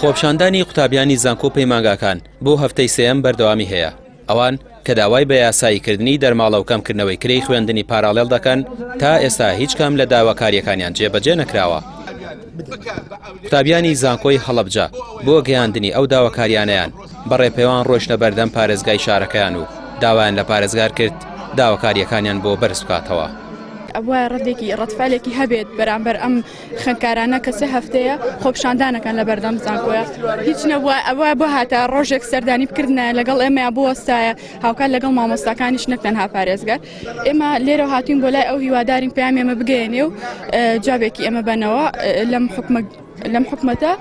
خۆپیشاندانی قوتابیانی زانکۆ و پەیمانگاکان بۆ هەفتەی سێیەم بەردەوامی هەیە، ئەوان کە داوای بە یاساییکردنی دەرماڵە و کەمکردنەوەی کرێی خوێندنی پاراڵێڵ دەکەن، تا ئێستا هیچ کام لە داواکارییەکانیان جێبەجێ نەکراوە. قوتابیانی زانکۆی هەڵەبجە بۆ گەیاندنی ئەو داواکارییانەیان بە ڕێپێوان ڕۆیشتنە بەردەم پارێزگای شارەکەیان و داوایان لە پارێزگار کرد داواکارییەکانیان بۆ بەرز بکاتەوە. ئەبوایە ڕەدێکی ڕەدفعلێکی هەبێت بەرامبەر ئەم خوێندکارانە کە سێ هەفتەیە خۆپیشاندانەکان لە بەردەم زانکۆیە هیچ نەبووە ئەوە بۆ هاتە ڕۆژێک سەردانی بکردنایە لەگەڵ ئێمەیا بوەستایە هاوکات لەگەڵ مامۆستاکانیش نەک تەنها پارێزگار ئێمە لێرە هاتوین بۆ لای ئەو هیوادارین پەیامی ئێمە بگەیەنێ و جوابێکی ئێمە بەنەوە لەم حکومە لەم حکومەتە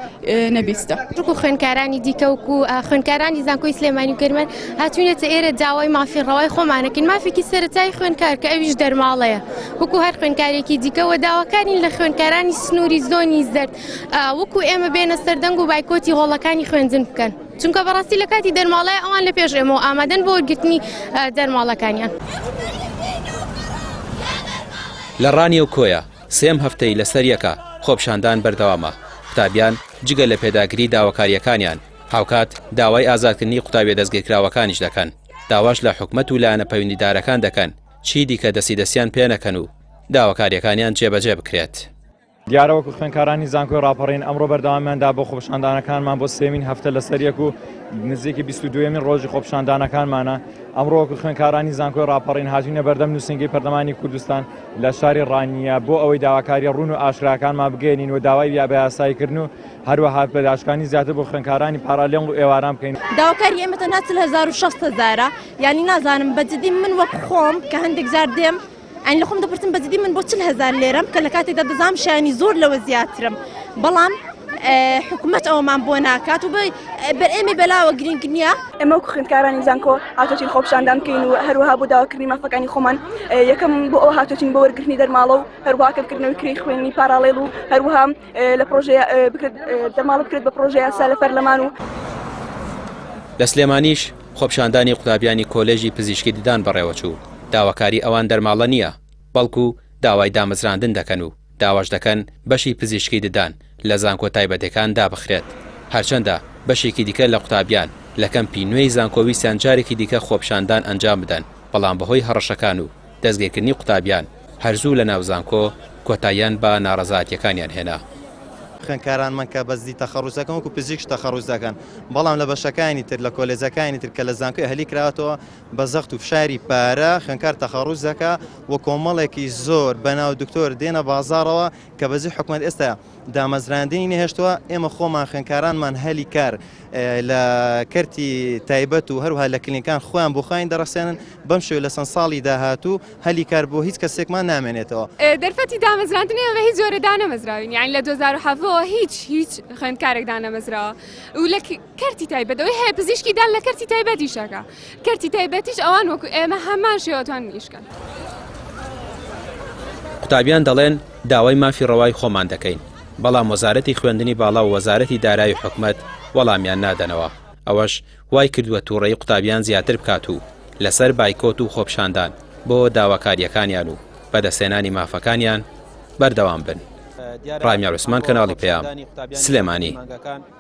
نەبیستە. وەکو خوێندکارانی دیکە وەکو خوێندکارانی زانکۆی سلێمانی و گەرمیان هاتوینەتە ئێرە داوای مافی ڕەوای خۆمانەکەین مافێکی سەرەتایی خوێندکار کە ئەویش دەرماڵەیە وەکو هەر خوێندکارێکی دیکە و داواکارین لە خوێندکارانی سنووری زۆنی زەرد وەکو ئێمە بێنە سەردەنگ و بایکۆتی هۆڵەکانی خوێندن بکەن چونکە بەڕاستی لە کاتی دەرماڵەیە ئەوان لە پێش ئێمەوە ئامادەن بۆ وەرگرتنی دەرماڵەکانیان. لە ڕانیە و کۆیە سێم هەفتەی لەسەر یەکە خۆپیشاندان بەردەوامە، قوتابیان جگە لە پێداگری داواکارییەکانیان، هاوکات داوای ئازادکردنی قوتابیە دەستگیرکراوەکانیش دەکەن، داواش لە حکومەت و لایەنە پەیوەندیدارەکان دەکەن چیدیکە دەستی دەستیان پێنەکەن و داواکارییەکانیان جێبەجێ بکرێت. دیارە وەکو خوێندکارانی زانکۆی ڕاپەڕین ئەمڕۆ بەردەوامیان دا بۆ خۆپیشاندانەکانمان بۆ سێمین هەفتە لەسەر یەک و نزیکی 22مین ڕۆژی خۆپیشاندانەکانمانە ئەمڕۆ وەکو خوێندکارانی زانکۆی ڕاپەڕین هاتوینە بەردەم نووسینگەی پەرلەمانی کوردستان لە شاری ڕانیە بۆ ئەوەی داواکاری ڕوون و ئاشکراکانمان بگەێنین و داوای یا بە یاساییکردن و هەروەها پێداشکانی زیاتر بۆ خوێندکارانی پارالێڵ و ئێواران بکەین. داواکاری ئێمە تەنها 40 هەزار و 60 هەزارە یانی نازانم بە جدی من وەک خۆم کە هەندێک جار دێم ئەین لە خۆم دەپرسم بە جدی من بۆ 40 هەزار لێرەم کە لە کاتێکدا دەزانم شایانی زۆر لەوە زیاترم بەڵام حکومەت ئەوەمان بۆ ناکات و بەر ئێمەی بەلاوە گرنگ نییە. ئێمە وەکو خوێندکارانی زانکۆ هاتۆچین خۆپیشاندان بکەین و هەروەها بۆ داواکردنی مافەکانی خۆمان یەکەم بۆ ئەوە هاتۆچین بۆ وەرگرتنی دەرماڵە و هەروەها کەمکردنەوەی کرێی خوێندنی پاراڵێڵ و هەروەها لە پرۆژە بکرێت دەرماڵە بکرێت بە پرۆژە یاسا لە پەرلەمان و لە سلێمانیش خۆپیشاندانی قوتابیانی کۆلێژی پزیشکی ددان بەڕێوەچوو، داواکاری ئەوان دەرماڵە نییە، بەڵکو داوای دامەزراندن دەکەن و داواش دەکەن بەشی پزیشکی ددان لە زانکۆ تایبەتەکان دابخرێت. هەرچەندە بەشێکی دیکە لە قوتابیان لە کەمپی نوێی زانکۆ ویستیان جارێکی دیکە خۆپیشاندان ئەنجام بدەن، بەڵام بەهۆی هەڕەشەکان و دەستگیرکردنی قوتابیان هەر زوو لەناو زانکۆ کۆتاییان بە ناڕەزایەتییەکانیان هێنا. خوێندکارانمان کە بە زدی تەخەڕوز دەکەن وەکو پزیشک تەخەڕوز دەکەن، بەڵام لە بەشەکانی تر لە کۆلێجەکانی تر کە لە زانکۆی ئەهلی کراوەتەوە بە زەخت و فشاری پارە خوێندکار تەخەڕوز دەکا و کۆمەڵێکی زۆر بەناو دکتۆر دێنە بازاڕەوە کە بەزی حکومەت ئێستا دامەزراندنی نەهێشتووە ئێمە خۆمان خوێندکارانمان هەلی کار لە کەرتی تایبەت و هەروها لە کلینکان خۆیان بۆ خۆیان دەڕەخسێنن بەم شێوە لە چەند ساڵی داهاتوو هەلی کار بۆ هیچ کەسێکمان نامێنێتەوە. دەرفەتی دامەزراندنی ئێمە هیچ جۆرە دانەمەزراوین یانی لە 2017 ەوە هیچ هیچ خوێندکارێک دانەمەزراوە و لە کەرتی تایبەت ئەوەی هەیە پزیشکی دان لە کەرتی تایبەتیش ئەکا کەرتی تایبەتیش ئەوان وەکو ئێمە هەمان شێوە توانن ئیش کەن. قوتابیان دەڵێن داوای مافی ڕەوای خۆمان دەکەین، بەڵام وەزارەتی خوێندنی باڵا و وەزارەتی دارایی حکومەت وەڵامیان نادەنەوە، ئەوەش وای کردووە توڕەیی قوتابیان زیاتر بکات و لەسەر بایکۆت و خۆپیشاندان بۆ داواکارییەکانیان و بەدەستهێنانی مافەکانیان بەردەوام بن. ڕامیار عوسمان کەناڵی پەیام، سلێمانی.